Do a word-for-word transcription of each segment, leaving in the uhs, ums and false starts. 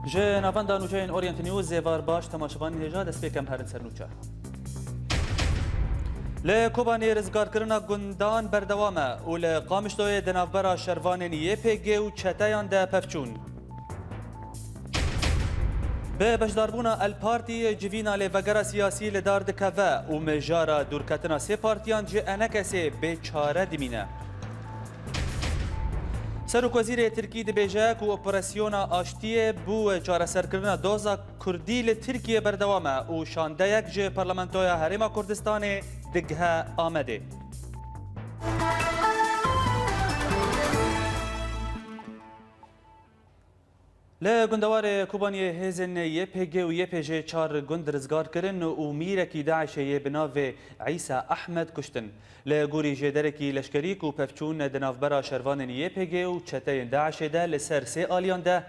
Ji navenda nûçeyên Orient News, zêvar baş temaşevanên hêja, dest pê kem herin ser nûçe. Li Kobanê rizgarkirina gundan berdewam e û li Qamişloyê di navbera şervanên Y P G û çeteyan de pevçûn. Bi beşdarbûna El Partî civîna lêvegera siyasî li dar dikeve û mijara dûrketina sê partiyan ji enekesê bê çare dimîne. Serokwezîrê Tirkî dibêje ku operasyona aştiyê bo çareserkirina doza Kurdî li Tirkiyê berdewam e û şandeyek ji Parlamentoya Herêma Kurdistanê digihe Amedê. Li gundewarê Kobaniyê hêzên Y P G û Y P J çar gund rizgar kirin û mîrekî DAIŞê yê bi navê Îsa Ehmed kuştin. Li gorî jêderekî leşkerî ku pevçûn di navbera şervanên Y P G û çeteyên DAIŞê de li ser sê aliyan de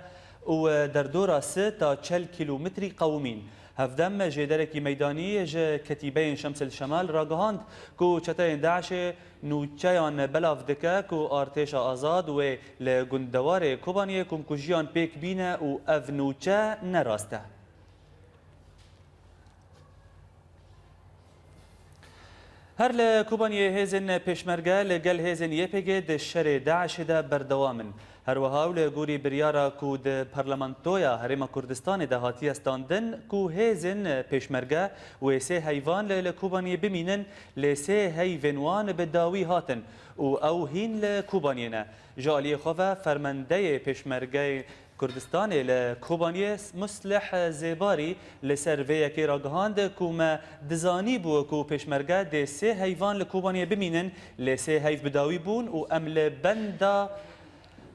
û derdora si ta çel kîlometrî qewimîn. Hevdem jêderekî meydanî ji ketîbeyên Şems el Şemal ragihand ku çeteyên DAIŞê nûçeyan belav dike ku artêşa azad wê li gundewarê Kobaniyê komkujiyan pêk bîne û ev nûçe ne rast e. Her li Kobaniyê hêzên pêşmerge li gel hêzên Y P G di şerê DAIŞê de berdewam in. Her wiha û li gorî biryara ku di Parlamentoya Herêma Kurdistanê de hatiye standin ku hêzên pêşmerge wê sê heyvan li, li Kobaniyê bimînin, lê sê heyvên wan bi dawî hatin û ew hîn li Kobaniyê ne. Ji aliyê xwe ve fermendeyê pêşmergeyê Kurdistanê li Kobaniyê Muslih Zêbarî li ser vê yekê ragihand ku me dizanîbû ku pêşmerge dê sê heyvan li Kobaniyê bimînin, lê sê heyv bi dawî bûn û em li benda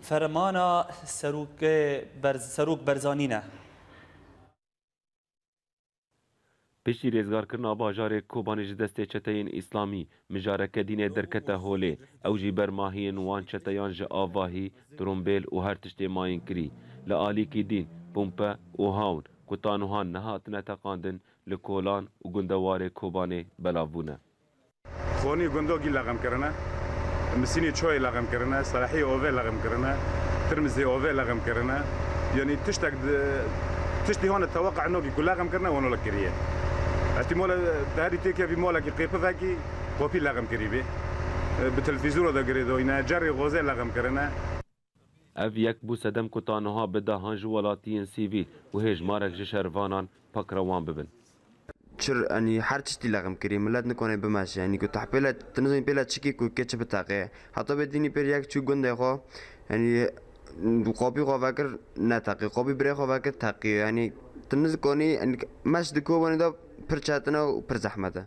fermana serokê Berz-, Serok Berzanî ne. Piştî rêzgarkirina bajarê Kobanê ji destê çeteyên Îslamî, mijareke dînê derkete holê. Ew jî ber mahiyên wan çeteyan ji avahî, trombêl û her tiştê mayîn kirî. Li alîkî dîn, pompe û hawn ku ta niha nehatine teqandin, li kolan û gundewarê Kobanê belav bûne. Xonî gundo gî lexim kirine, Misînî çoyê lexim kirine, Selahî ovê lexim kirine, Tirmizê ovê lexim kirine. Yanî tiştek di-, tiştî hone teweqe nokî ku lexim kirine, wano li kiriye. Ehtîmole te herî têkevî molekî qêpivekî qopî lexim kirî bî. Bi televîzyona de girêdoyne, cerrê xozê lexim kirine. Ev yek bû sedem ku ta niha bi dehan ji welatiyên sivîl û hêjmarek ji şervanan pakrewan bibin. Çir, yanî her tiştî lexim kirî, milet nikone bimeşe. Yanî ku tah pêle, tu nizanî pêle çikî ku kê çi biteqe. Heta bê dînî pêr yek çû gundê xwe, yanî qopî xwe vekir neteqî, qopî birê xwe vekir teqî. Yanî tu nizikonî, yanî meş di Kobanê de pir çetin e û pir zehmet e.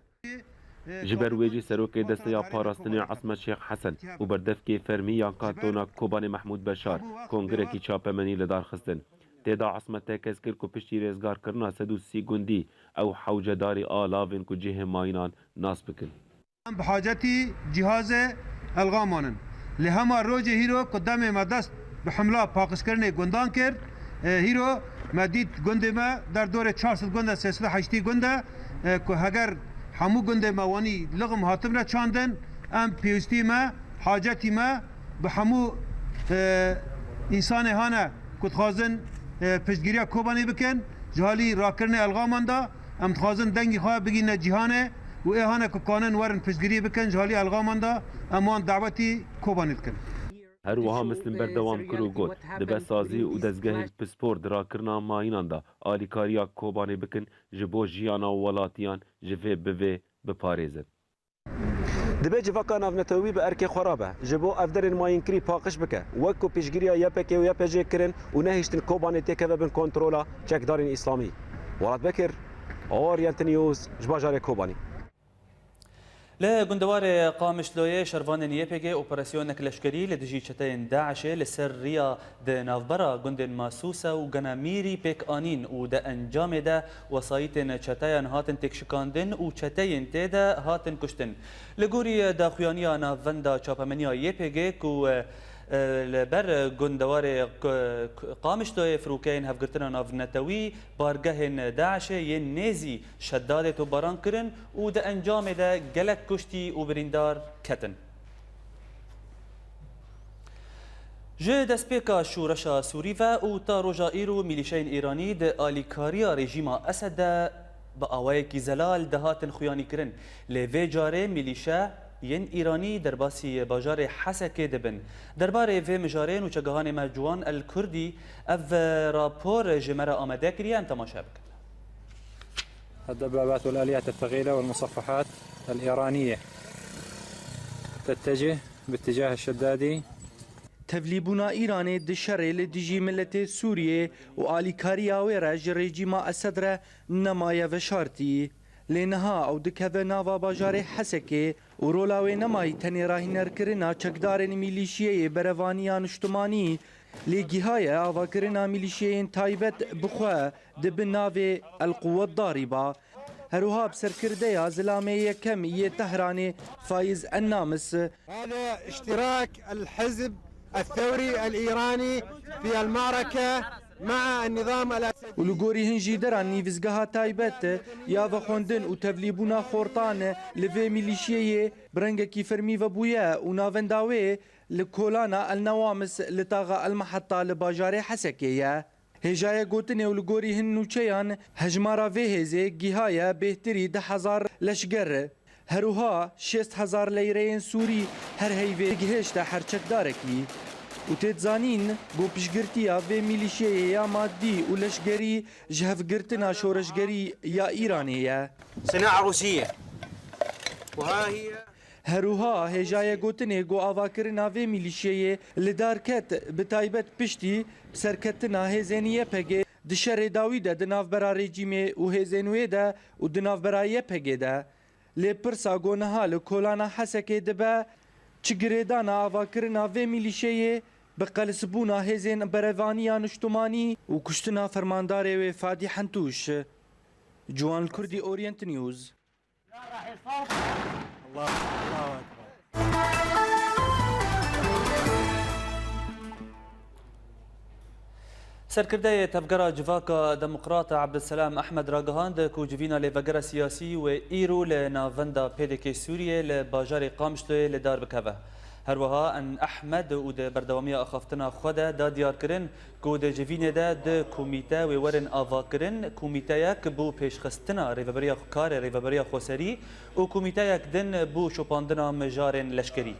Ji ber wê jî serokê Desteya Parastinê Esmet Şêx Hesen û berdevkê fermî ya kantona Kobanê Mehmûd Beşar kongrekî çapemenî li dar xistin. Tê de Esmet tekez kir ku piştî rêzgarkirina sed û sî gundî ew hewcedarî alavên ku cihê mayînan nas bikin. Em bi hacetî cîhazê elxaman in. Lê hema rojê hîro ku demê me dest bi himla paqijkirinê gundan kir, e, hîro me dît gundê me derdorê çar sed gund e, sê sed û heştî gund e, e, ku heger hemû gundê me wanî lixim hatibine çandin, em pêwîstî me, hacetî me bi hemû, e, însanê hane ku dixwazin, e, piştgiriya Kobanê bikin, ji halî rakirinê elxaman de, em dixwazin dengî xwe bigîne cîhanê û ê hane ku kanin werin piştgiriyê bikin, ji halî elxaman de em wan dawetî Kobanê dikin. Her wiha Mislim berdewam kir û got, dibe sazî û dezgehên pispor di rakirina mayînan de alîkariya Kobanê bikin, ji bo jiyana welatiyan ji vê bivê biparêzin. Dibe civaka navnetewî bi erkê xwe re be, ji bo ev derên mayînkirî paqij bike, wek ku piştgiriya Y P G û Y P J kirin û nehiştin Kobanê têkeve bin kontrola çekdarên Îslamî. Welat Bekir, Orient News, ji bajarê Kobanê. Li gundewarê Qamişloyê şervanên Y P G operasyonek leşkerî li dijî çeteyên DAIŞê li ser riya di navbera gundên Masûse û Genamîrî pêk anîn û di encamê de wesayîtên çeteyan hatin têkşikandin û çeteyên tê de hatin kuştin. Li gorî daxuyaniya Navenda Çapemeniya Y P G ku, e, li ber gundewarê Q-, Q-, Qamişloyê firokeyên hevgirtina navnetewî, bargehên DAIŞê yên nêzî Şedadê topbaran kirin û di encamê de gelek kuştî û birîndar ketin. Ji destpêka şoreşa Sûrî ve û ta roja îro mîlîşeyên Îranî di alîkariya rejîma Esed de bi awayekî zelal dihatin xuyanîkirin. Lê vê carê mîlîşe yên Îranî derbasî bajarê Hesekê dibin. Derbarê vê mijarê nûçegihanê me Ciwan El Kurdî ev rapor ji me re amade kiriye, em temaşe bikin. الدبابات والآليات الثقيلة والمصفحات الإيرانية تتجه باتجاه الشدادي. Tevlîbûna Îranê di şerê li dijî miletê Sûriyê û alîkariya wê re ji rejîma Esed re nemaye veşartî. Lê niha ew dikeve nava bajarê Hesekê û rola wê nemayî tenê rahînerkirina çekdarên mîlîşiyeyê Berevaniya Niştimanî, lê gihaye avakirina mîlîşiyeyên taybet bi xwe di bin navê El Quwet Darîba. Her wiha bi serkirdeya zilamê yekem yê Tehranê Faiz Ennamis. هذا اشتراك الحزب الثوري الإيراني في المعركة مع النظام الأسدي. Û li gorî hin jî deran nîvizgeha taybet ya vexwendin û tevlîbûna xortan li vê mîlîşiyeyê bi rengekî fermî vebûye û navenda wê li kolana El Newamis li taxa El Meheta li bajarê Hesekê ye. Hêjayê gotinê û li gorî hin nûçeyan hejmara vê hêzê gihaye bêhtirî deh hezar leşger. Her wiha şêst hezar leyreyên Sûrî her heyvê gihêşte her çekdarekî. Û tê dizanîn ku piştgirtiya vê mîlîşiyeyê ya madî û leşgerî ji hevgirtina şoreşgerî ya Îranê ye. صناعة روسية. وها هي. Her wiha hêjayê gotinê ku avakirina vê mîlîşiyeyê li dar ket, bi taybet piştî serketina hêzên Y P G di şerê dawî de di navbera rejîmê û hêzên wê de û di navbera Y P G de. Lê pirsa ku niha li kolana Hesekê dibe, çi girêdana avakirina vê mîlîşeyê bi qelisbûna hêzên Berevaniya Niştimanî û kuştina fermandarê wê Fadî Hentûş? Ciwan Kurdî, Orient News. Serkirdeyê Tevgera Civaka Demokrat Abdulselam Ahmed ragihand ku civîna lêvegera siyasî wê îro li navenda P D K Sûriyê li bajarê Qamişloyê li dar bikeve. Her wiha En Ahmed û di berdewamiya axaftina xwe de da diyar kirin ku di civînê de du komîte wê werin avakirin, komîteyek bo pêşxistina rêveberiya, karê Rêveberiya Xweserî û komîteyek din bo şopandina mijarên leşkerî.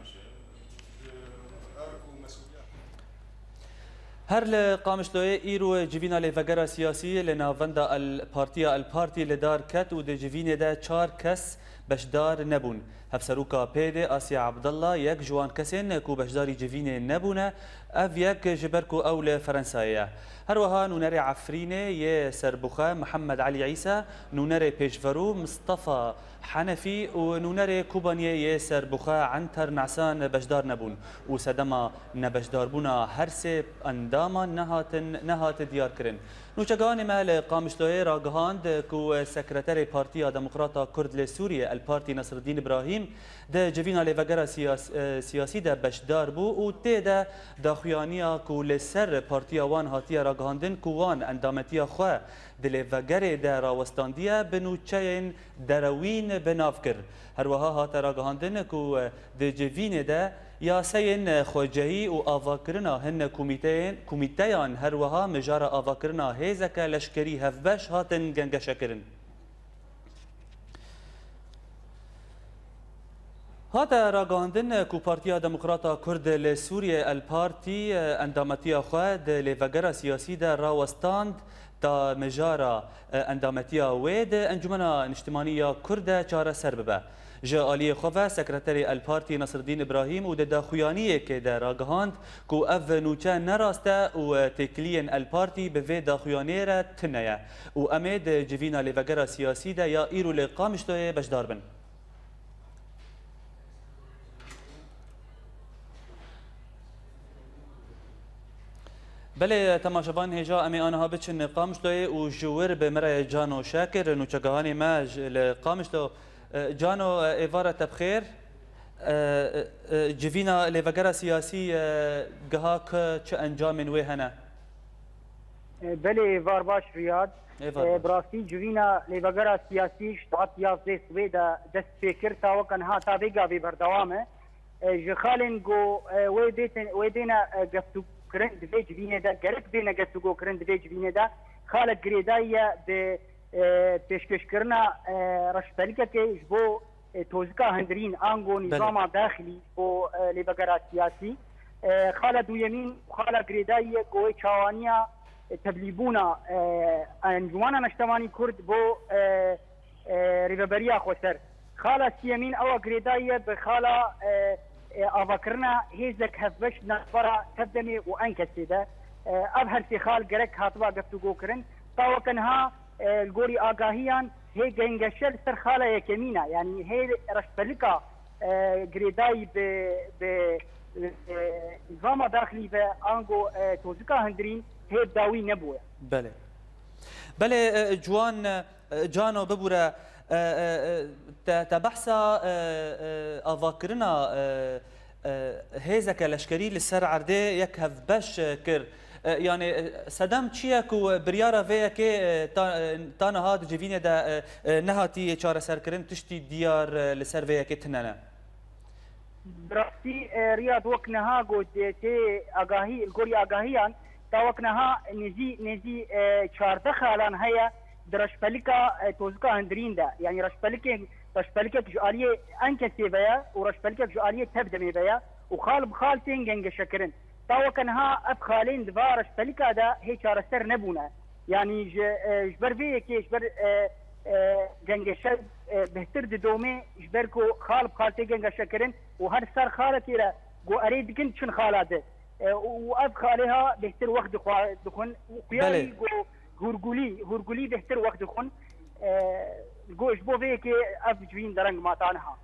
Her li Qamişloyê îro civîna lêvegera siyasî li navenda El Partiya El Partî li dar ket û di civînê de çar kes beşdar nebûn. Hevseroka P D Asya Abdallah yek ji wan kesên ku beşdarî civînê nebûne, ev yek ji ber ku ew li Ferensayê ye. Her wiha nûnerê Efrînê yê serbixwe Mihemed Elî Îsa, nûnerê pêşverû Mistefa Henefî û nûnerê Kobaniyê yê serbixwe Enter Nesan beşdar nebûn û sedema nebeşdarbûna her sê endaman nehatin, nehate diyarkirin. Nûçegihanê me li Qamişloyê ragihand ku Sekreterê Partiya Demokrata Kurd li Sûriyê El Partî Nesreddîn Îbrahîm di civîna lêvegera siyas-, e, siyasî de beşdar bû û tê de daxuyaniya ku li ser partiya wan hatiye ragihandin ku wan endametiya xwe di lêvegerê de rawestandiye, bi nûçeyên derewîn bi nav kir. Her wiha hate ragihandin ku di civînê de yaseyên xwecihî û avakirina hin komîteyên, komîteyan, her wiha mijara avakirina hêzeke leşkerî hevbeş hatin gengeşekirin. Hate ragihandin ku Partiya Demokrata Kurd li Sûriyê El Partî endametiya xwe di lêvegera siyasî de rawestand ta mijara endametiya wê di Encûmena Niştimanî ya Kurd de çareser bibe. Ji aliyê xwe ve Sekreterê El Partî Nesreddîn Îbrahîm û di daxuyaniyekê de ragihand ku ev nûçe ne rast e û têkiliyên El Partî bi vê daxuyaniyê re tune ye û em ê di civîna lêvegera siyasî de ya îro li Qamişloyê beşdar bin. Belê, temaşevan, hêja em ê aniha biçin Qamişloyê û ji wir bi me re Cano Şakir, nûçegihanê me ji, li Qamişlo. E, Cano, e, êvara te bi xêr. E, e, e, civîna lêvegera siyasî, e, giha ku çi encamên wê hene? E, belê, êvar baş Riyad. Êvar E, baş. Bi rastî civîna lêvegera siyasî ji saet yazdeh sibê de dest pê kir, ta weke niha, ta vê gavê berdewam e. E, ji xalên ku, e, wê bêtin, wê bêne, e, geftû-, kirin di vê civînê de, gerek bêne guftûgo kirin di vê civînê de, xalek girêdayî ye bi, e, pêşkêşkirina, e, reşbelikekê ji bo, e, tozika hundirîn, ango Belê. nîzama daxilî ji bo, e, lêvegera siyasî. E, xala duyemîn, xala girêdayî ye, ku wê çawaniya, e, tevlîbûna, e, Encûmena Neştemanî Kurd bo, e, e, rêveberiya xweser. Xala siyemîn ewa girêdayî ye bi xala, e, e, avakirina hêzek hevbeş navbera Tevdemê û Enkesê de. E, ev her sê xal gerek hatiba guftûgo kirin. Ta weke niha, e, li gorî agahiyan hê gengeşe li ser xala yekemîn e. Yanî hê reşbelika, e, girêdayî bi, bi, e, nizama daxilî ve ango, e, tozika hundirîn hê bi dawî nebûye. Belê. Belê, e, Ciwan, e, Cano, bibûre, e, e, e, te, te behsa, e, e, avakirina, e, e, hêzeke leşkerî li ser erdê yek hevbeş, e, kir. E, yanî, e, sedem çi ye ku biryara vê yekê, e, ta, e, ta niha di civînê de, e, e, nehatî çareserkirin, tiştî diyar, e, li ser vê yekê tune ne? Bi rastî, e, Riyad, wek niha got, e, tê agahî, li gorî agahiyan, ta wek niha nêzî, nêzî, e, çardeh xalan heye di reşbelika, e, tozika hundirîn de. Yanî reşbelikên, reşbelikek ji aliyê Enkesê ve ye û reşbelikek ji aliyê Tevdemê ve ye û xal bi xal tên gengeşekirin. Ta weke niha ev xalên di va reşbelika de hê çareser nebûne. Yanî ji, e, ji ber vê yekê, ji ber, e, e, gengeşe, e, bêhtir didomê, ji ber ku xal bi xal tê gengeşekirin û her ser xalekê re ku erê dikin çin xala di. E, û ev xalê ha bêhtir wext dixwa-, dixwin û xuyarî Belê. ku hûrgulî, hûrgulî bêhtir wext dixwin. E, ku ji bo vê yekê ev civîn dereng ma ta niha.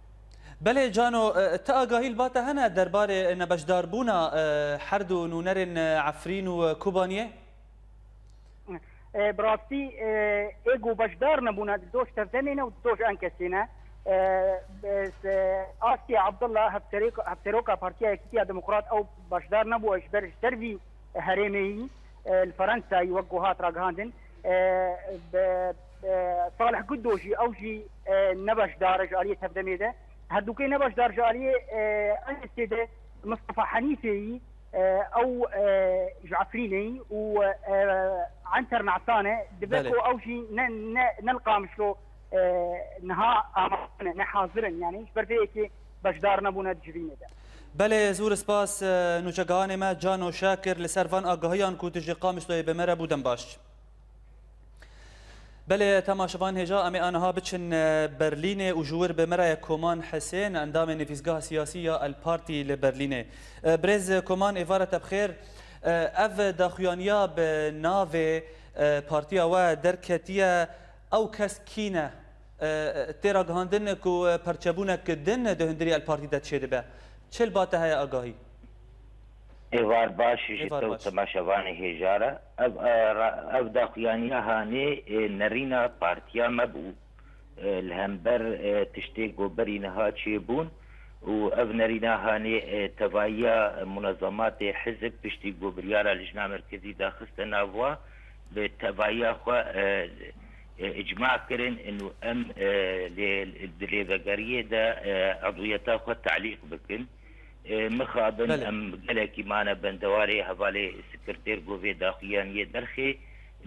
Belê Cano, e, ti agahî li ba te hene derbarê nebeşdarbûna, e, her du nûnerên, e, Efrîn û, e, Kobaniyê? E, bi rastî, e, ê ku beşdar nebûne di doj Tevdemê ne û di doj Enkesê ne. E, e, se-, Asya Abdullah, hevserêk-, hevseroka Partiya Yekîtiya Demokrat, ew beşdar nebû ji ber ji dervî herêmê yî, e, li Ferensayî wek ku hat ragihandin. E, be-, e, Salih Guddo jî, ew jî, e, ne beşdar e ji aliyê Tevdemê de. Herdûkê ne beşdar ji aliyê, e, Enkesê de Mistefa Henîfê yî, e, ew, e, ji Efrînê yî û, e, Enter Ne'san e. Dibe Belê. ku ew jî ne, ne, ne li Qamişlo, e, niha amade ne, ne hazir in. Yanî ji ber vê yekê beşdar nebûne di civînê de. Belê, zûr spas, e, nûçegihanê me Cano Şakir li ser van agahiyan ku tu ji Qamişloyê bi me re bû, dem baş. Belê, temaşevan hêja, em ê aniha biçin, e, Berlînê û ji wir bi me re ye Koman Hisên, endamê nivîsgeha siyasî ya El Partî li Berlînê. E, birêz Koman, êvara te bi xêr. E, ev daxuyaniya bi navê, e, partiya we derketiye, ew kes kî ne? E, tê ragihandin ku perçebûnek din di hundirî El Partî de çêdibe. Çi li ba te heye agahî? Êvar baş ji Êvar te û baş. temaşevanê hêja re. Ev, e, ra-, ev daxuyaniya hanê, e, nerîna partiya me bû, e, li hember, e, tiştê ku berî niha çêbûn û ev nerîna hanê, e, tevahiya munezematê hizb piştî ku biryara Lijna Merkezî daxiste nav wa, bi tevahiya xwe, e, e, icma kirin û em, e, lê, di lêvegeriyê de, e, edwiyeta xwe telîq bikin. E, mixabin Belê. em gelekî mane bendewarê hevalê sekreter ku vê daxuyaniyê derxê,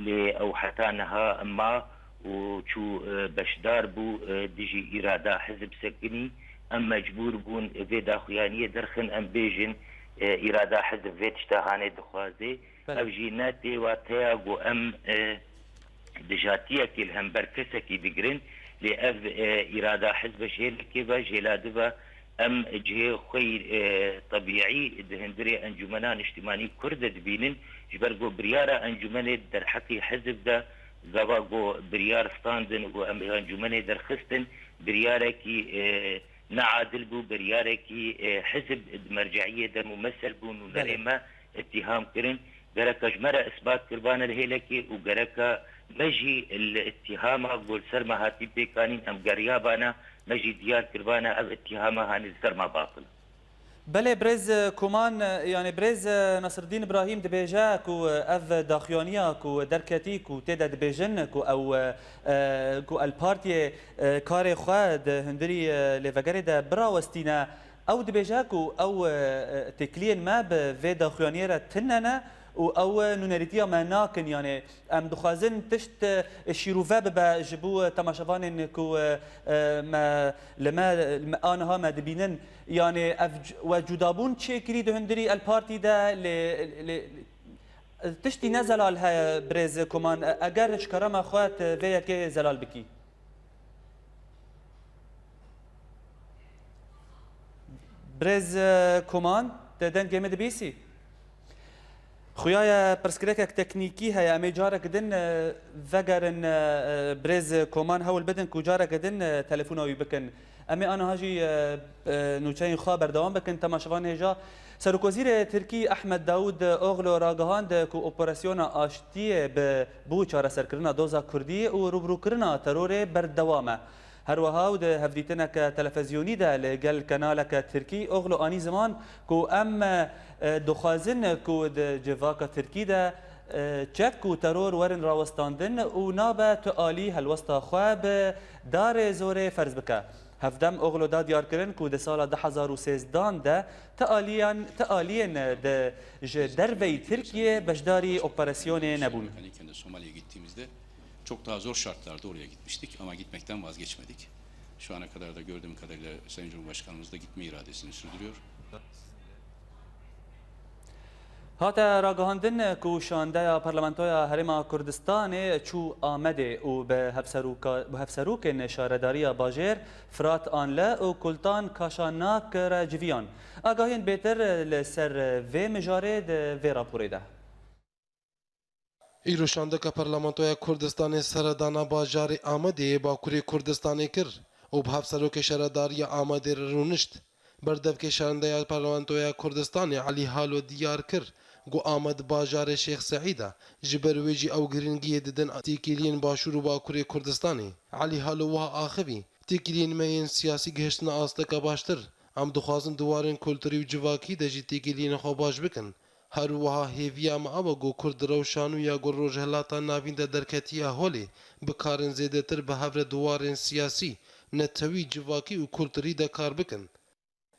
lê ew heta niha ma û çû, e, beşdar bû, e, dijî îrada hizb sekinî. Em mecbûr bûn vê daxuyaniyê derxin, em bêjin, e, îrada hizb vê tişta hanê dixwaze. Belê. Ev jî ne tê wateya ku em, e, dijatiyekê li hember kesekî digirin, lê ev, e, îrada hizbe jêlekê ve, jêla dive. Em cihê xwe yî, e, tebîî di hundirê Encûmena Niştimanî Kurd de dibînin, ji ber ku biryara encûmenê derheqî hizb de, gava ku biryar standin û em encûmenê derxistin, biryarekî, e, neadil bû, biryarekî, e, hizb di merceiyê de mumesel bûn û Belê. nerê me îttiham kirin. Gereka ji me re isbat kiribane li hêlekê û gereka me jî li îttihama ku li ser me hatî pêkanîn em geriyabane, me jî diyar kiribane ev îttihama hanê li ser me batil. Belê, birêz Koman, yanî birêz Nasreddîn Îbrahîm dibêje ku ev daxuyaniya ku derketî, ku tê de dibêjin ku ew, e, ku El Partiyê, e, karê xwe di hundirî, e, lêvegerê de birawestîne, Ew dibêje ku ew, e, e, têkiliyên me bi vê daxuyaniyê re tune ne û ew, e, nûnerîtiya me nakin. Yanê em dixwazin tişt, e, şîrove bibe ji bo temaşevanên ku, e, e, me, li me, li me aniha me dibînin. Yanê ev c-, we cudabûn çêkirî di hundirî El Partî de lê, lê, tiştî ne zelal heye birêz Koman. E-, eger ji kerema xwe tu vê yekê zelal bikî. Birêz, e, Koman, te dengê min dibîsî? Xuya ye pirsgirêkek teknîkî heye, em ê carek din, e, vegerin, e, e, birêz Koman hewl bidin ku careke din, e, telefona wî bikin. Em ê aniha jî, e, e, nûçeyên xwe berdewam bikin. Temaşevan hêja, Serokwezîrê Tirkî Ehmed Dawud Oglu ragihand ku operasyona aştiyê bi bo çareserkirina doza Kurdî û rûbirûkirina terorê berdewam e. Her wiha û di hevdîtineke televîzyonî de li gel kanaleke Tirkî, Oglu anî ziman ku em, e, dixwazin ku di civaka Tirkî de, e, çek û teror werin rawestandin û nabe tu alî helwesta xwe bi darê zorê ferz bike. Hevdem Oglu da diyarkirin ku di sala du hezar û sêzdan de ti aliyan, ti aliyên di ji derveyî Tirkiyê beşdarî operasyonê nebûn. Çok daha zor şartlarda oraya gitmiştik ama gitmekten vazgeçmedik. Şu ana kadar da gördüğüm kadarıyla Sayın Cumhurbaşkanımız da gitme iradesini sürdürüyor. Hate ragihandin ku şandeya Parlamentoya Herêma Kurdistanê çû Amedê û bi hevseroka-, bi hevserokên şaredariya bajêr Fırat Anlı û Kultan Kaşanak re civiyan. Agahiyên bêtir li ser vê mijarê di vê raporê de. Îro şandeka Parlamentoya Kurdistanê seredana bajarê Amedê yê Bakurê Kurdistanê kir û bi hevserokê şaredariya Amedê re rûnişt. Berdevkê şandeya Parlamentoya Kurdistanê Elî Halo diyar kir ku Amed bajarê Şêx Seîd e, ji ber wê jî ew girîngiyê didin têkiliyên Başûr û Bakurê Kurdistanê. Elî Halo wiha axivî, Têkiliyên me yên siyasî gihiştine asteke baştir. Em dixwazin di warên kulturî û civakî de jî têkiliyên xwe baş bikin. Her wiha hêviya me ew e ku Kurd di rewşa nû ya ku Rojhilata Navîn de derketiye holê, bikarin zêdetir bi hev re di warên siyasî, netewî, civakî û kulturî de kar bikin.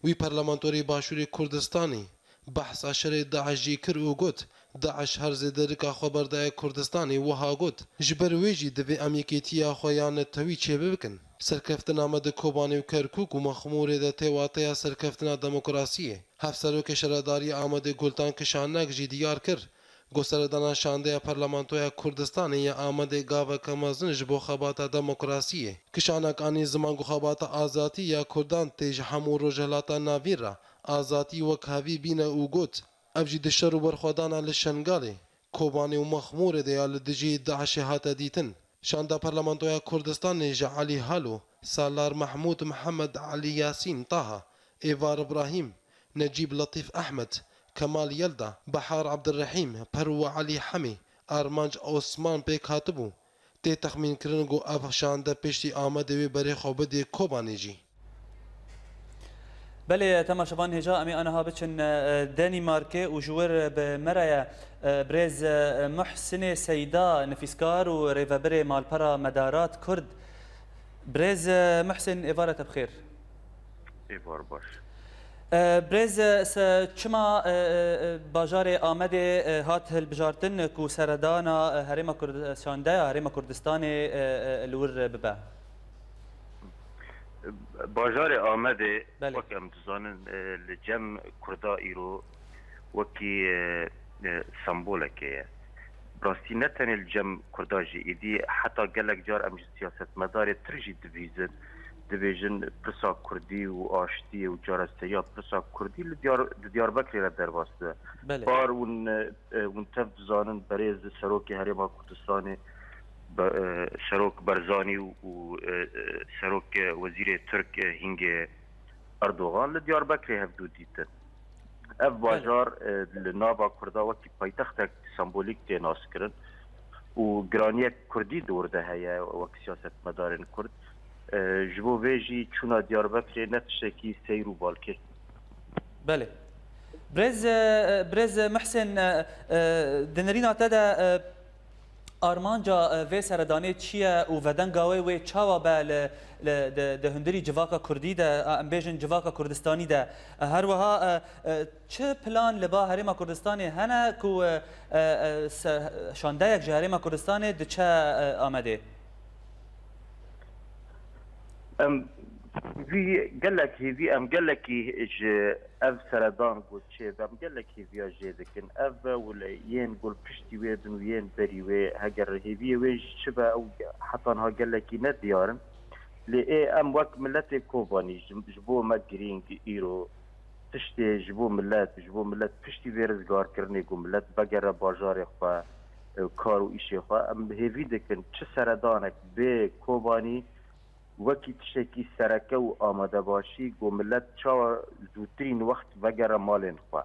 Wî parlamentorê Başûrê Kurdistanê behsa şerê DAIŞ jî kir û got, DAIŞ her zêde rika xwe berdaye Kurdistanê, wiha got, ji ber wê jî divê em yekêtiya xwe ya netewî çêbibikin. Serkeftina me di Kobanê û Kerkûk û Mexmûrê de tê wateya serkeftina demokrasiyê. Hevserokê Şaredariya Amedê Gultan Kişanek jî diyar kir, Ku seredana şandeya Parlamentoya Kurdistanê ya Amedê gaveke mezin ji bo xebata demokrasiyê. Kişanek anî ziman ku xebata azatî ya Kurdan tê ji hemû Rojhilata Navîn re azatî wekhevî bîne û got, Ev jî di şer û berxwedana li Şengalê, Kobanê û Mexmûrê de ya li dijî DAIŞê hate dîtin. Şanda Parlamentoya Kurdistanê ji Elî Halo, Salar Mehmûd, Mihemed Elî Yasîn Taha, Êvar Ibrahîm, Necîb Letîf Ehmed, Kemal Yelda, Behar Ebdirehîm, Perwa Elî Hemî, Armanc Osman pêk hatibû. Tê texmînkirin ku ev şande piştî Amedê wê berê xwe bidê Kobanê jî. Belê, temaşevan hêja, em ê aniha biçin, e, Denîmarkê û ji wir bi me re ye, e, birêz, e, Muhsinê Seyda, nivîskar û rêvebirê malpera Medarat Kurd. Birêz, e, Muhsin, êvara te bi xêr. Êvar baş. E, birêz, e, se, çima, e, e, e, bajarê Amedê, e, hat hilbijartin ku seredana, e, Herêma Kurd-, şandeya Herêma Kurdistanê, e, e, li wir bibe? Bajarê Amedê, Belê. Wek em dizanin, e, li cem Kurda îro wekî, e, e, sembolekê ye. Bi rastî ne tenê li cem Kurda jî, êdî heta gelek car em ji siyasetmedarê tir jî dibihîzin, dibêjin pirsa Kurdî û aştiyê û carestehiya pirsa Kurdî li Diyar-, di Diyarbekirê re derbas dibe. Belê. Par hûn, e, hûn tev dizanin berêz Serokê Herêma Kurdistanê, be-, e, Serok Barzanî û, e, e, Serok, e, Wezîrê Tirk, e, hingê Erdogan li Diyarbekirê hevdû dîtin. Ev Belê. Bajar, e, li nava Kurda wekî paytextek sembolîk tê naskirin û giraniyek Kurdî di wir de heye wek siyasetmedarên Kurd. E, ji bo vê jî çûna Diyarbekirê ne tiştekî seyr û balkêş. Belê. Birêz, e, birêz Mihsên, e, e, di nirîna te de, e, Armanca, e, vê seredanê çi ye û vedenga wê, wê çawa be li, li, di, di hundirî civaka kurdî de, e, em bêjin civaka kurdistanî de? E, her wiha, e, e, çi plan li ba Herêma Kurdistanê hene ku, e, e, e, se-, şandeyek ji Herêma Kurdistanê diçe, e, Amedê? Em hêvî, gelek hêvî, em gelekî ji ev seredan ku çêbe, em gelek hêviya jê dikin. Ev be wile yên ku li piştî wê bin û yên berî wê, heger hêviyê wê jî çi be, ew heta niha gelekî nediyar in. Lê ê em wek miletê Kobanî ji, ji bo me girîng îro tiştê ji bo milet, ji bo milet piştî vê rizgarkirinê ku milet vegere bajarê xwe, e, kar û îşê xwe. Em hêvî dikin çi seredanek bê Kobanî wekî tiştekî sereke û amadebaşî ku milet çawa zûtirîn wext vegere malên xwe.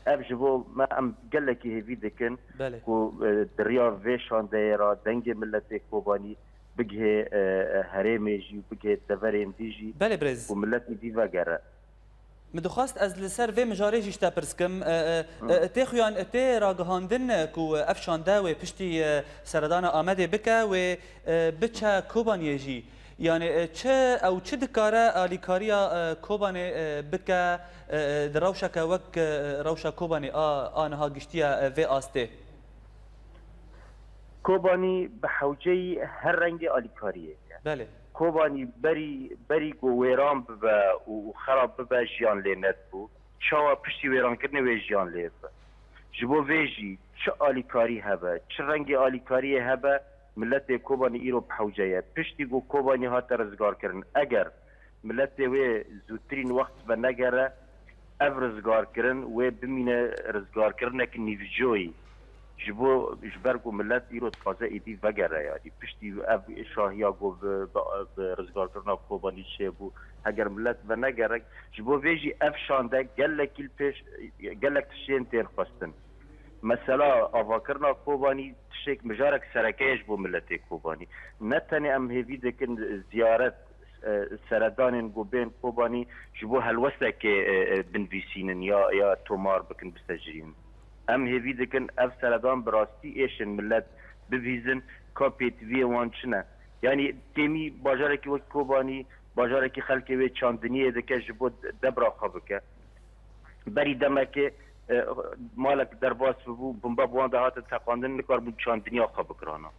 Ev ji bo me em gelekî hêvî dikin Belê. ku, e, di riya vê şandeyê re dengê miletê Kobanî bigihê, e, e, herêmê jî û bigihê deverên dî jî Belê birêz. ku milet êdî vegere. Min dixwest ez li ser vê mijarê jî ji te pirs kim. E, e, Hı. e, tê xuyan, tê ragihandin ku ev şande wê piştî, e, seredana Amedê bike, wê, e, biçe Kobaniyê jî. Yani, e, çi, ew çi dikare alîkariya, e, Kobanê, e, bike, e, e, di rewşeke wek, e, rewşa Kobanê a, a niha giştiye, e, vê astê? Kobanî bi hewceyî her rengê alîkariyê ye. Belê. Kobanî berî, berî ku wêran bibe û, û xerab bibe, jiyan lê nedibû. Çawa piştî wêrankirinê wê jiyan lê bibe? Ji bo vê jî çi alîkarî hebe, çi rengê alîkariyê hebe, miletê Kobanî îro bi hewce ye. Piştî ku Kobanî hate rizgarkirin, eger miletê wê zûtirîn wext venegere, ev rizgarkirin wê bimîne rizgarkirinek nîvcoyî. Ji bo, ji ber ku milet îro dixwaze êdî vegere, yanî piştî ev şahiya ku bi, bi, bi rizgarkirina Kobanî çêbû, heger milet venegere, ji bo vê jî ev şande gelekî li pêş, gelek tiştên tên xwestin. Mesela avakirina Kobanî tiştek mijarek sereke ye ji bo miletê Kobanî. Ne tenê em hêvî dikin ziyaret, e, seredanên ku bên Kobanî ji bo helwestekê, e, e, binivîsînin ya, ya tomar bikin, bisecilînin. Em hêvî dikin ev seredan bi rastî êşin milet bibihîzin ka pêtiviyê wan çi ne. Yanî kêmî bajarekî wek Kobanî, bajarekî xelkê wê çandiniyê dike ji bo debra xwe bike. Berî demekê, e, malek derbas bibû, bombe bi wan de hate teqandin, nikaribûn çandiniya xwe bikirana.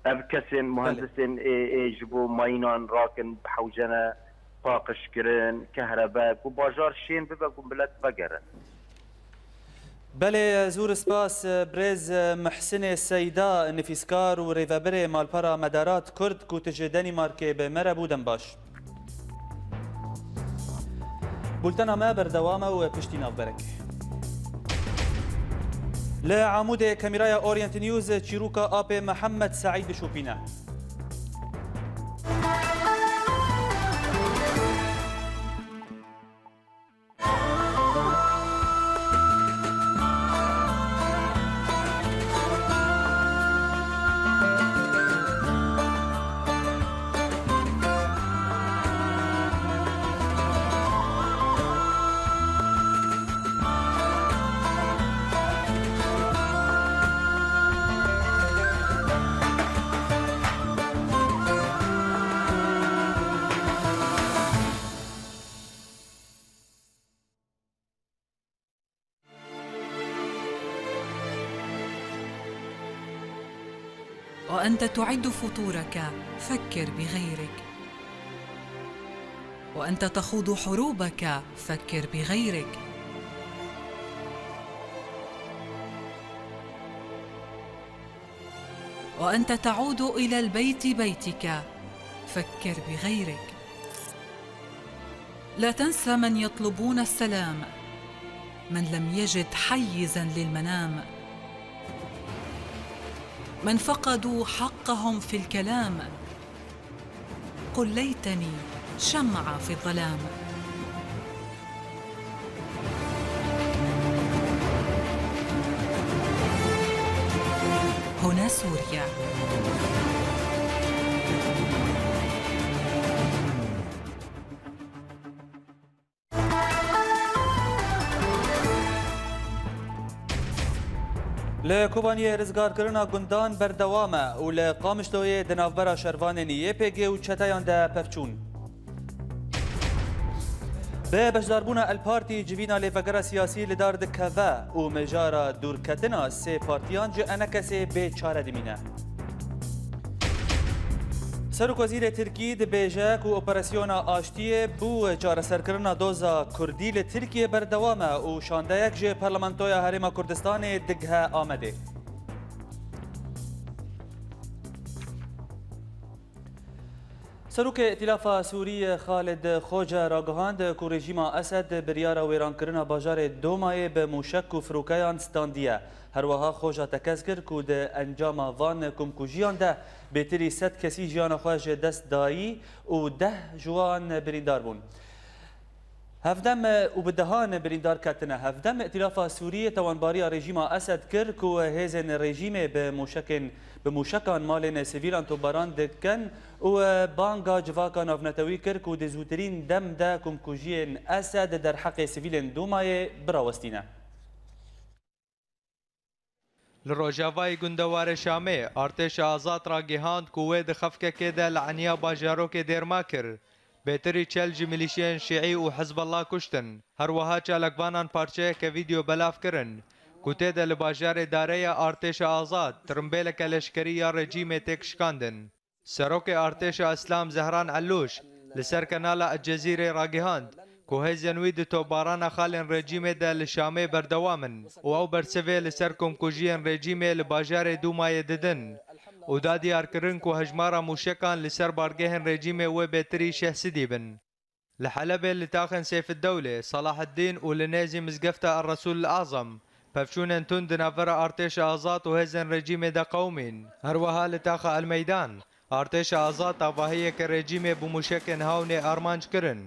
Ev kesên, Belê. muhendisên ê, ê ji bo mayînan rakin, bi hewce ne, paqijkirin, kehrebe, ku bajar şên bibe, ku milet vegere. Belê, zûr spas, birêz Mihsinê Seyda, nivîskar û rêvebirê Malpera Medarat Kurd, ku tu ji Denîmarkê bi me re bû, dem baş. Bultena me berdewam e û piştî navberek. Li Amûdê kamîraya Orient News çîroka apê Mihemed Seîd dişopîne. وأنت تعد فطورك، فكر بغيرك. وأنت تخوض حروبك، فكر بغيرك. وأنت تعود إلى البيت بيتك، فكر بغيرك. لا تنسى من يطلبون السلام، من لم يجد حيزا للمنام، من فقدوا حقهم في الكلام. قل ليتني شمعة في الظلام. هنا سوريا. Li Kobaniyê rizgarkirina gundan berdewam e û li Qamişloyê di navbera şervanên Y P G û çeteyan de pevçûn. Bi beşdarbûna El Partî civîna lêvegera siyasî li dar dikeve û mijara dûrketina sê partiyan ji enekesê bê çare dimîne. Serokwezîrê Tirkî dibêje ku operasyona aştiyê bo çareserkirina doza Kurdî li Tirkiyê berdewam e û şandeyek ji Parlamentoya Herêma Kurdistanê digihe Amedê. Serokê Îtîlafa Sûrî Xalid Xoce ragihand ku rejîma Esed biryara wêrankirina bajarê Domayê bi mûşek û firokeyan standiye. Her wiha Xoca tekez kir ku di encama van komkujiyan de bêtirî sed kesî jiyana xwe ji dest dayî û deh ji wan birîndar bûn. Hevdem û bi dehan birîndar ketine. Hevdem Îtîlafa Sûrî tawanbariya rejîma Esed kir ku hêzên rejîmê bi mûşekên, bi mûşekan malên sivîlan topbaran dikin û banga civaka navnetewî kir ku di zûtirîn dem de komkujiyên Esed derheqê sivîlên Domayê birawestîne. Li rojavayê gundewarê Şamê, Artêşa Azad ragihand ku wê di xefkekê de li eniya bajarokê Dêrmakir, bêtirî çel ji milîşiyên Şîî û Hizbullah kuştin. Her wiha çalakvanan parçeyeke vîdeo belav kirin, ku tê de li bajarê Dareya Artêşa Azad, tirimbêleke leşkerî ya rejîmê têk şikandin. Serokê Artêşa Îslam Zehran Elûş li ser kanala El Cezîrê ragihand ku hêzên wî di topbarana xalên rejîmê de li Şamê berdewam in û ew bersivê li ser komkujiyên rejîmê li bajarê Dûmayê didin û da diyarkirin ku hejmara mûşekan li ser bargehên rejîmê wê bêtirî şeh sidî bin. Li Helebê li taxên Seyfiddewlê, Salaheddîn û li nêzî mizgefta El Resûl El Azam pevçûnên tund di navbera Artêşa Azad û hêzên rejîmê de qewimîn. Her wiha li taxa El Meydan, Artêşa Azad avahiyeke rejîmê bi mûşekên Hawnê armanc kirin.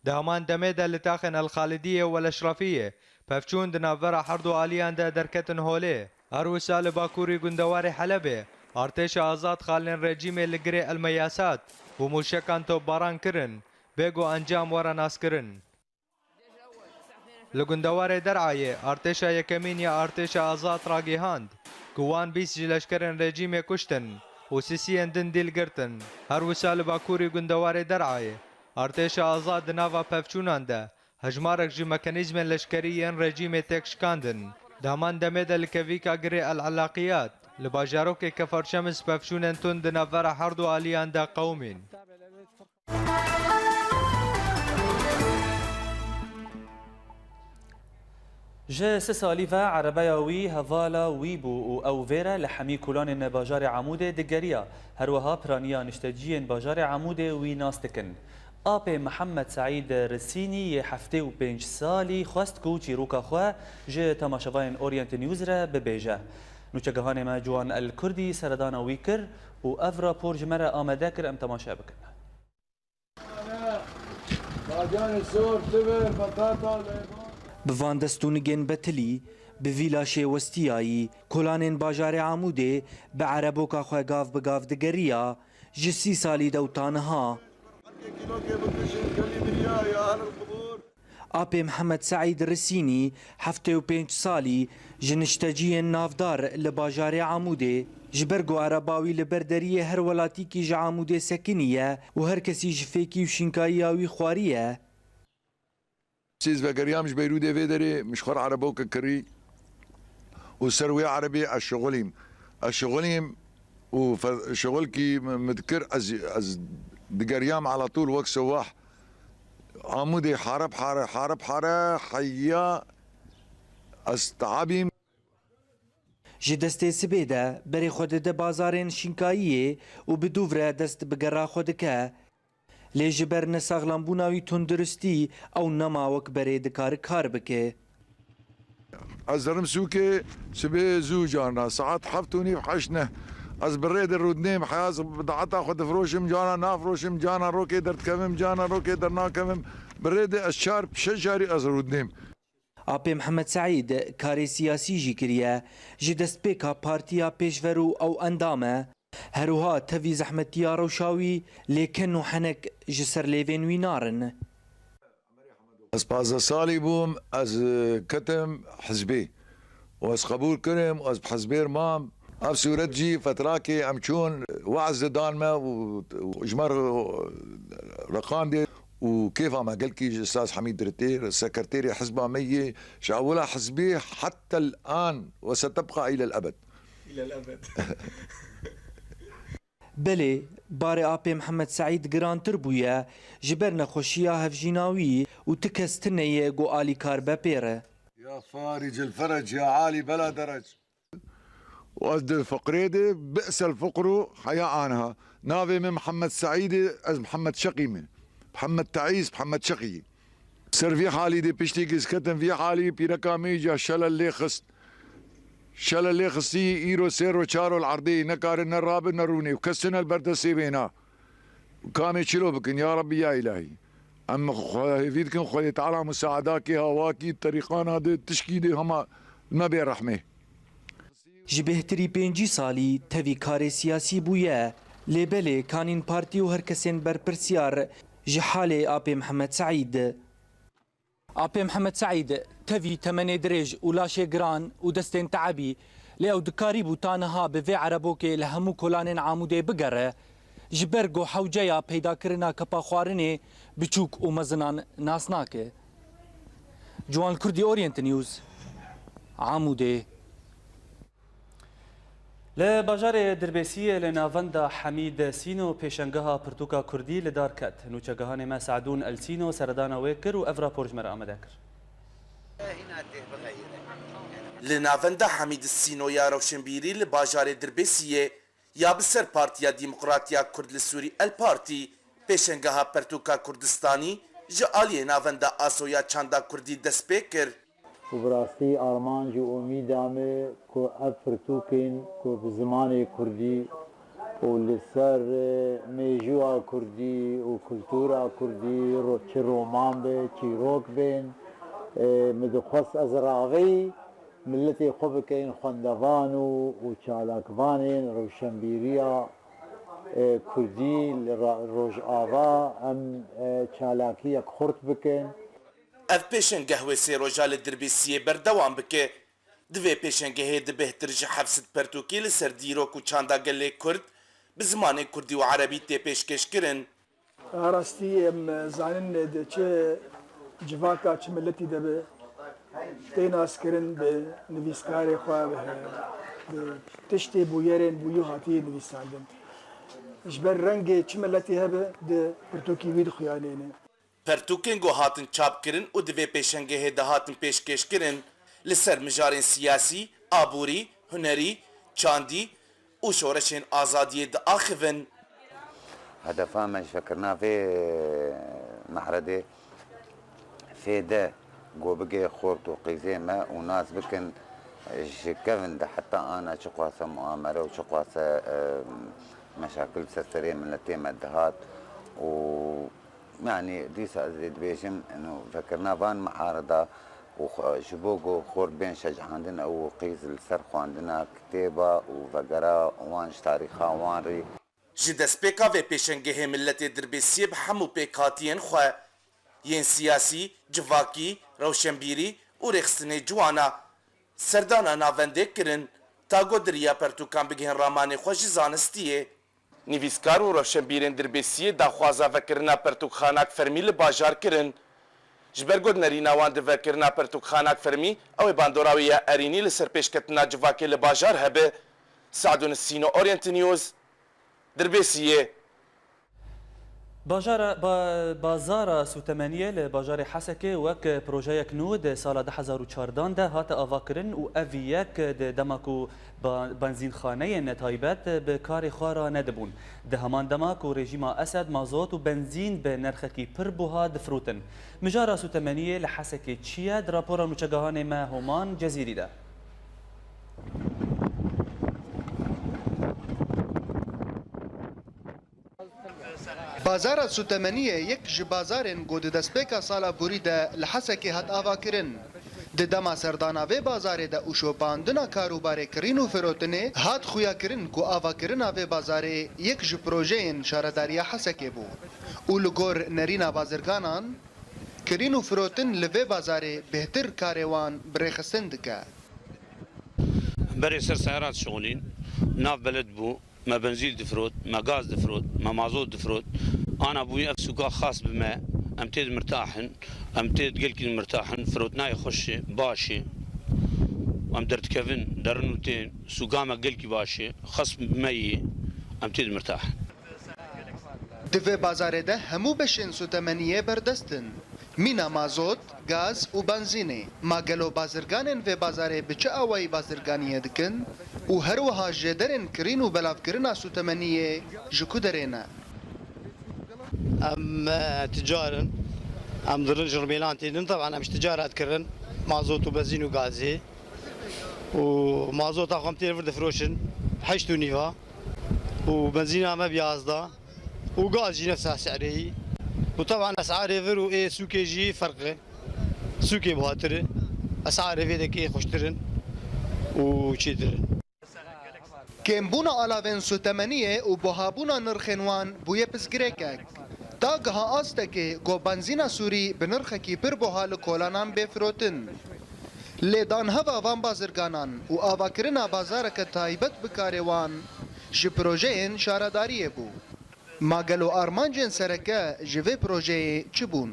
Di heman demê de li taxên El Xalidiyê û El Eşrefiyê pevçûn di navbera herdu aliyan de derketin holê. Her wisa li bakurî gundewarê Helebê, Artêşa Azad xalên rejîmê li girê El Meyasat bi mûşekan topbaran kirin, bê ku encam were naskirin. Li gundewarê Derayê, artêşa yekemîn ya Artêşa Azad ragihand ku wan bîst ji leşkerên rejîmê kuştin û sisiyên din dîl girtin. Her wisa li bakurî gundewarê Derayê, Artêşa Azad di nava pevçûnan de hejmarek ji mekanîzmên leşkerî yên rejîmê têk şikandin. Di heman demê de li kevîka girê El Elaqiyat, li bajarokê Kefarşemis pevçûnên tund di navbera herdu aliyan de qewimîn. Ji sê salî ve erebeya wî hevala wî bû û ew vê re li hemî kolanên bajarê Amûdê digeriya. Her wiha piraniya nişteciyên bajarê Amûdê wî nas dikin. Apê Mihemed Seîd Risînî yê heftê û pênc salî xwest ku çîroka xwe ji temaşevanên Orient News re bibêje. Nûçegihanê me Ciwan El Kurdî seredana wî kir û ev rapor ji me re amade kir, em temaşe bikin. Bacanê sor, tivir, betata, leyban. Bi van destûnigên betilî, bi vî laşê westiyayî, kolanên bajarê Amûdê bi ereboka xwe gav bi gav digeriya, ji sî salî de û ta niha. Apê Mihemed Seîd Risînî, heftê û pênc salî, ji nişteciyên navdar li bajarê Amûdê, ji ber ku ereba wî li ber deriyê her welatîkî ji Amûdê sekiniye û her kesî ji fêkî û şînkayiya wî xwariye. Ez vegeriyam ji Beyrûdê vê derê, min ji xwe re erebokek kirî û ser wê erebê ez şixulîm. Ez şixulîm û fe-, şixulkî min, min dikir, ez, ez digeriyam ala tûl wek sewah. Amûdê hare bi hare, hare bi hare, heya ez teabîm. Ji destê sibê de berê xwe dide bazarên şînkayiyê û bi dûv re dest bi gera xwe dike. Lê ji ber nesaxlambûna wî tunduristî ew nema wek berê dikare kar bike. Ez derim sûkê sibê zû, carna saet heft û nîv, heşt, neh. Ez bi rê de rûdinêm, heya ez bidaheta xwe difroşim, carna nafroşim, carna rokê derdikevim, carna rokê dernakevim. Bi rê de ez çar, şeş carî ez rûdinêm. Apê Mihemed Seîd karê siyasî jî kiriye. Ji destpêka partiya Pêşverû ew endam e. Her wiha tevî zehmetiya rewşa wî, lê ken û henek ji ser lêvên wî narin. Ez pazdeh salî bûm, ez, e, ketim hizbê. Û ez qebûl kirim, ez bi hizbêr mam. Ev sûret jî fetrakê em çûn we'z didan me û, û ji me re reqandê û kêfa me gelkî ji Ustaz Hemîd Ritêr, sekreterê hizba me yê, ji ewila hizbê heta el-an ve setebqa îlel ebed. Belê, barê Apê Mihemed Seîd girantir bûye, ji ber nexweşiya hevjîna wî û ti kes tune ye ku alîkar be pê re. يا فارج الفرج يا عالي بلا درج. û ez di fiqrê de bi'sel fiqru heya anha. Navê min Mihemed Seîd e, ez Mihemed Şeqî me. Mihemed Teîz, Mihemed Şeqî. Ser vî halî de piştî ku ez ketim vî halî, pîreka me îca şele lê xist. Şele lê xistî, îro sê ro çar ol erdê, ne kare ne rabe ne rûnê. Û kes tune li ber destê wê na. Kamê çilo bikin, ya Rabbî, ya Îlahî. Em xwe hêvî dikin, Xwedê Teala musaedakê hawakî terîqana de, tişkî de hema me bê rehmê. Ji bêhtirî pêncî salî tevî karê siyasî bûye, lê belê kanîn partî û her kesên berpirsyar ji halê Apê Mihemed Seîd. Apê Mihemed Seîd tevî temenê dirêj û laşê giran û destên teebî, lê ew dikarîbû ta niha bi vê erebokê li hemû kolanên Amûdê bigere, ji ber ku hewceya peydakirina kepa xwarinê biçûk û mezinan nas nake. Ciwan Kurdî, Orient News, Amûdê. Li bajarê Dirbêsiyê li navenda Hemîd Sîno pêşengeha pirtûka kurdî li dar ket. Nûçegihanê me Se'dûn El Sîno seredana wê kir û ev rapor ji me re amade kir. Li navenda Hemîd Sîno ya rewşenbîrî li bajarê Dirbêsiyê ya bi ser Partiya Demokrat ya Kurd li Sûrî, El Partî, pêşengeha pirtûka Kurdistanî ji aliyê Navenda Aso ya Çanda Kurdî dest pê kir. Û bi rastî armanc û umîda me ku ev pirtûkên ku bi zimanê kurdî û li ser, e, mêjûya kurdî û kultura kurdî ro-, çi roman be, çîrok bên, e, min dixwest ez raveyî miletê xwe bikeyin xwendevan û, û çalakvanên rewşenbîriya, e, kurdî li ra-, Rojava em, e, çalakiyek xurt bikin. Ev pêşengeh wê sê roja li Dirbêsiyê berdewam bike. Di vê pêşengehê di bêhtir ji heft sed pertûkî li ser dîrok û çanda gelê Kurd bi zimanê Kurdî û Erebî tê pêşkêşkirin. A rastî em zanin di çi civaka, çi miletî de be, tê naskirin bi nivîskarê xwe, bi, bi tiştê bûyerên bûyî hatiye nivîsandin. Ji ber rengê çi miletî hebe di pirtûkî wî dixuyanêne. Pertûkên ku hatin çapkirin û di vê pêşengehê de hatin pêşkêşkirin, li ser mijarên siyasî, aborî, hunerî, çandî û şoreşên azadiyê diaxivin. Hedefa me ji vekirina vê mehredê fê de ku bigê xort û qîzê me û nas bikin ji kevin de heta ana çiqase muamere û çiqase, e, meşakil ser serê miletê me dihat û Yanî, dîsa ez ê dibêjim, eno, vekirina van miarida û xwe, ji bo ku xort bên şecandin ew û qîz li ser xwendina kitêba û vegera wan ji tarîxa wan rî. Ji destpêka vê pêşengehê miletê Dirbêsiyê bi hemû pêkhatiyên xwe, yên siyasî, civakî, rewşenbîrî û rêxistinê ciwana, serdana navendê kirin, ta ku di riya pertûkan bigihên ramanê xwe ji zanistiyê. Nivîskar û rewşenbîrên Dirbêsiyê daxwaza vekirina pertûkxanak fermî li bajar kirin. Ji ber ku di nerîna wan di vekirina pertûkxanak fermî, ew ê bandora wê ya erênî li ser pêşketina civakê li bajar hebe. Se'dûn Sîno, Orient News, Dirbêsiyê. Bajara, ba-, Bazara Sûtemeniyê li bajarê Hesekê wek projeyek nû di sala du hezar û çardan de hate avakirin û ev yek di dema ku ba-, benzînxaneyên taybet bi karê xwe re nedibûn. Di heman dema ku rejîma Esed mazot û benzîn bi nerxekî pir buha difirotin. Mijara Sûtemeniyê li Hesekê çi ye? Di rapora nûçegihanê me Homan Cezîrî de. Bazara Sûtemeniyê yek ji bazarên ku di destpêka sala borî de li Hesekê hat avakirin. Di dema serdana vê bazarê de û şopandina karûbarê kirîn û firotinê hat xuyakirin ku avakirina vê bazarê yek ji projeyên Şaredariya Hesekê bû û li gor nerîna bazirganan, kirîn û firotin li vê bazarê bêhtir karê wan bi rêxistin dike. Berê ser seyara dişixulîn, nav beled bû, me benzîl difirot, me gaz difirot, me mazot difirot. Ana bûyî ev sûka xas bi me, em tê di mirtah in, em tê di gelkî di mirtah in, firotnayê xweş e, baş e. Em derdikevin, derin û tên, sûka me gelkî baş e, xas bi me yî, em tê di mirtah in. Di vê bazarê de hemû beşên sotemeniyê berdest in. Mîna mazot, gaz û benzînê. Ma gelo bazirganên vê bazarê bi çi awayî bazirganiyê dikin? Û her wiha jêderên kirîn û belavkirina sotemeniyê ji ku derê ne? Em, e, ticar in. Em dirin ji Rûmêlan têdin. Teban em ji ticaret kirin. Mazot û benzîn û gazê. Û mazota xwe em tê vir difroşin. Heşt û nîva. Û benzîna me bi yazda. Û gaz jî nefsa esarê yî. Û teban esarê vir û ê sûkê jî ferq e. Sûkê buhatir e. Esarê vê dekê xweştir in û çêtir in. Kêmbûna alavên sotemeniyê û buhabûna nirxên wan bûye pirsgirêkek. Ta giha astekê ku benzîna Sûrî bi nirxekî pir buha li kolanan bê firotin. Lê danheva van bazirganan û avakirina bazareke taybet bi karê wan ji projeyên şaredariyê bû. Ma gelo armancên sereke ji vê projeyê çi bûn?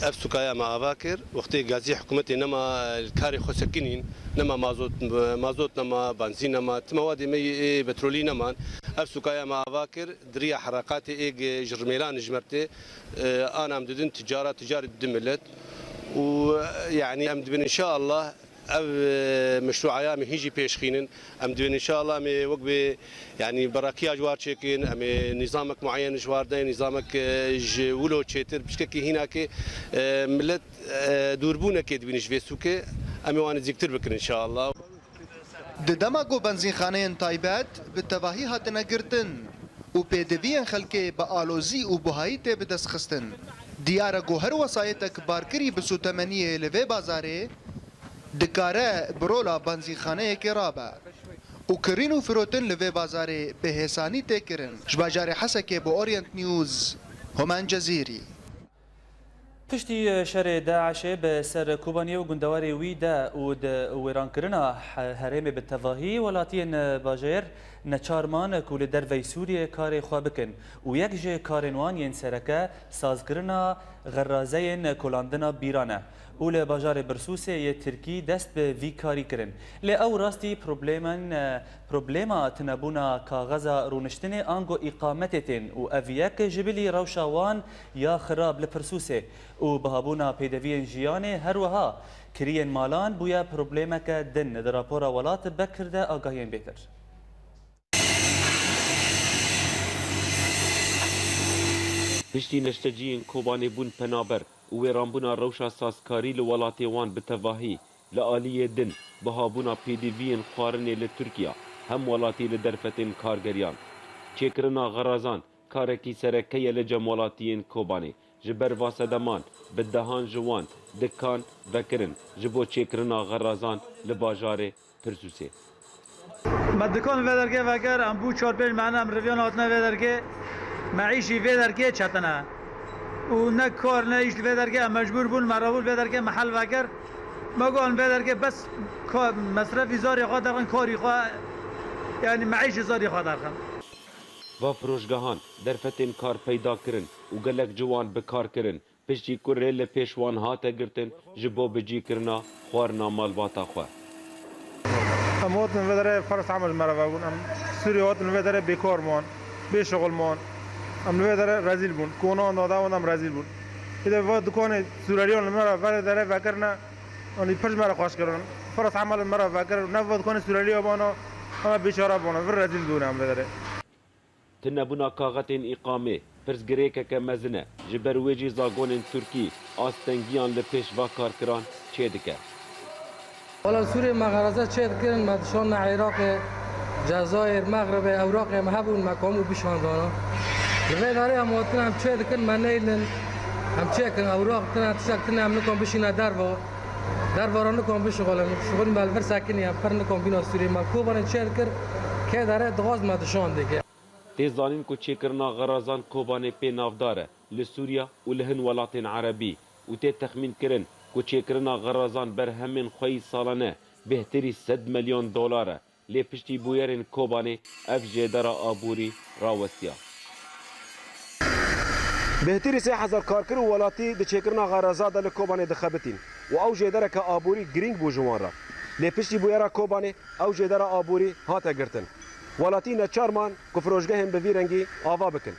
Ev sûkaya me ava kir, wextê gazî hikûmetê nema li karê xwe sekinîn, nema mazot, mazot nema, benzîn nema, ti mewadê me yê petrolî neman. Ev sûkaya me ava kir, di riya hereqatê ê ji Rûmêlan ji Mertê, e, ana em didin ticara, ticarê didin millet. Û, e, yanî em dibin înşaallah, Ev, e, meşrûaya em ê hîn jî pêşxînin. Em divên înşallah em ê wek bê, yanî berakiya ji war çêkin, em ê nîzamek mueyen ji war deyin, nîzamek, e, ji wilo çêtir, pişkekî hînakê, e, millet, e, dûrbûnekê dibînin ji vê sûkê, em ê wan nizîktir bikin înşallah. Di dema ku benzînxaneyên taybet bi tevahî hatine girtin û pêdiviyên xelkê bi alozî û buhayî tê bidestxistin, diyar e ku her wesayetek barkirî bi sotemeniyê li vê bazarê dikare bi rola benzînxaneyekê rabe û kirîn û firotin li vê bazarê bi hêsanî tê kirin. Ji bajarê Hesekê bo Orient News, Homen Cezîrî. Piştî şerê DAIŞê bi ser Kobaniyê û gundewarê wî de û di wêrankirina he-, herêmê bi tevahî, welatiyên bajêr neçar man ku li derveyî Sûriyê karê xwe bikin û yek ji karên wan yên sereke sazkirina xerazeyên kolandina bîran e û li bajarê Birsûsê yê Tirkî dest bi vî karî kirin. Lê ew rastî problemên, problema tunebûna kaxeza rûniştinê ango îqametê tên û ev yek ji bilî rewşa wan ya xirab li Pirsûsê û bihabûna pêdeviyên jiyanê her wiha kiriyên malan bûye problemeke din. Di rapora Welat Bekir de agahiyên bêtir. Piştî neşteciyên Kobanê bûn penaber û wêranbûna rewşa sazkarî li welatê wan bi tevahî, li aliyê din bihabûna pêdiviyên xwarinê li Tirkiya hem welatî li derfetên kargeriyan. Çêkirina xerazan karekî sereke ye li cem welatiyên Kobanê. Ji ber va sedeman bi dehan ji wan dikan vekirin ji bo çêkirina xerazan li bajarê Pirsûsê. Me dikan vê dergê vekir, em bû çar pênc mehne em riviyan hatine vê dergê, me îşî vê dergê çetin e. Û ne kar ne îş li vê dergê em mecbûr bûn, me rabû vê dergê me hel vekir. Me got em vê dergê bes ka-, mesrefî zarê xwe derxin, karî xwe, yanî me îşî zarê xwe derxin. Va firojgehan derfetên kar peyda kirin û gelek ciwan bi kar kirin. Piştî ku rê li pêş wan hate girtin ji bo bicîkirina xwarina malbata xwe. Em hatin vê derê feres emel me re vebûn. Em Sûriyê hatin vê derê bêkar man, bê şixul man. Em li vê derê rezîl bûn. Konan dada wan em rezîl bûn. Îde va dikanê Sûreriyan li me re verê derê vekirine, anî pir ji me re xweş kirin. Feres emel me re vekir. Ne va dikanê Sûreriya bana, em bêçare bana. Vir rezîl bûne em vê derê. Tunebûna kaxetên îqamê pirsgirêkeke mezin e, ji ber wê jî zagonên Tirkî astengiyan li pêş va karkiran çêdike. Wela li Sûriyê me xereze çêdikirin, me dişandine Iraqê, Cezayir, Mexribê, ewraqê me hebûn, me ku hemû bişandana. Li vê derê em hatin em çêdikin, me neynin, em çêkin, ewraq tine, tiştek tine, em nikan bişîne derva. Derva re nikan bişixulin, şixulî me li vir sekinî, em pir nikan bîna Sûriyê, me Kobanê çêdikir, kê derê dixwaz me dişandê kê. Tê zanîn ku çêkirina xerazan Kobanê pê navdar e li Sûriya û li hin welatên erebî û tê texmînkirin ku çêkirina xerazan berhemên xweyî salane Bêhtirî sed milyon dolar e, lê piştî bûyerên Kobanê ev jêdera aborî rawestiya. Bêhtirî sê hezar karker û welatî di çêkirina xereza de li Kobanê dixebitîn û ew jêdereke aborî girîng bû ji wan re. Lê piştî bûyera Kobanê ew jêdera aborî hate girtin. Welatî neçar man ku firojgehên bi vî rengî ava bikin.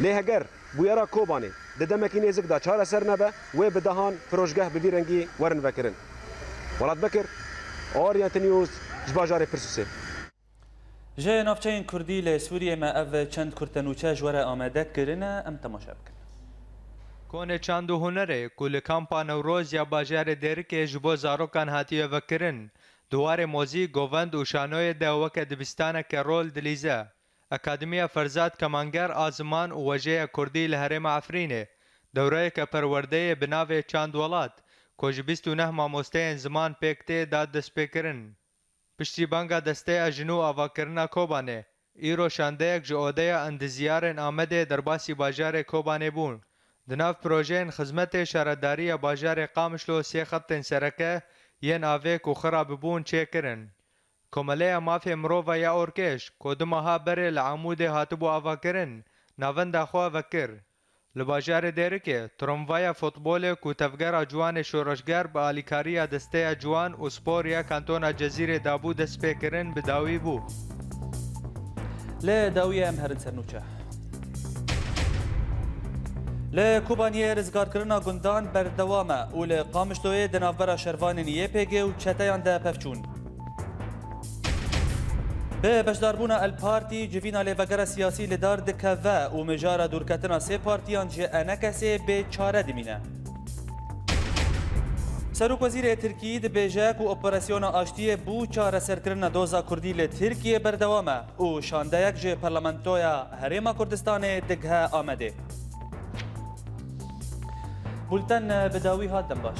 Lê heger bûyera Kobanê di demekî nêzik de çareser nebe, wê bi dehan firojgeh bi vî rengî werin vekirin. Welat Bekir, Oriental News, ji bajarê Pirsûsê. Ji navçeyên Kurdî li Sûriyê me ev çend kurtenûçe ji we re amade kirine, em temaşe bikin. Konê çand û hunerê ku li kampa Newroz ya bajarê Dêrikê ji bo zarokan hatiye vekirin, di warê mozî, govend û şanoyê de weke dibistaneke rol dilîze. Akademiya Ferzad Kemanger a Ziman û Wêjeya Kurdî li herêma Efrînê dewreyeke perwerdeyê bi navê Çand Welat, ku ji bîst û neh mamosteyên ziman pêk tê, da destpêkirin. Piştî banga desteya jinû avakirina Kobanê, îro şandeyek ji Odeya Endizyarên Amedê derbasî bajarê Kobanê bûn. Di nav projeyên xizmetê şaredariya bajarê Qamişlo sê xetên sereke yên avê ku xirabibûn çêkirin. Komeleya Mafê Mirova ya Orkêş, ku du meha berê li Amûdê hatibû avakirin, navenda xwe vekir. Li bajarê Dêrikê, tramvaya futbolê ku Tevgera Ciwanê Şoreşger bi alîkariya Desteya Ciwan û Spor ya Kantona Cezîrê dabû destpêkirin, bi dawî bû. Li dawiyê em herin ser nûçe. Li Kobaniyê rizgarkirina gundan berdewam e û li Qamişloyê di navbera şervanên Y P G û çeteyan de pevçûn. Bi beşdarbûna El Partî civîna lêvegera siyasî li dar dikeve û mijara dûrketina sê partiyan ji E N K S'ê bê çare dimîne. Serokwezîrê Tirkî dibêje ku operasyona aştiyê bo çareserkirina doza Kurdî li Tirkiyê berdewam e û şandeyek ji Parlamentoya Herêma Kurdistanê digihe Amedê. Bulten bi dawî hat, dem baş.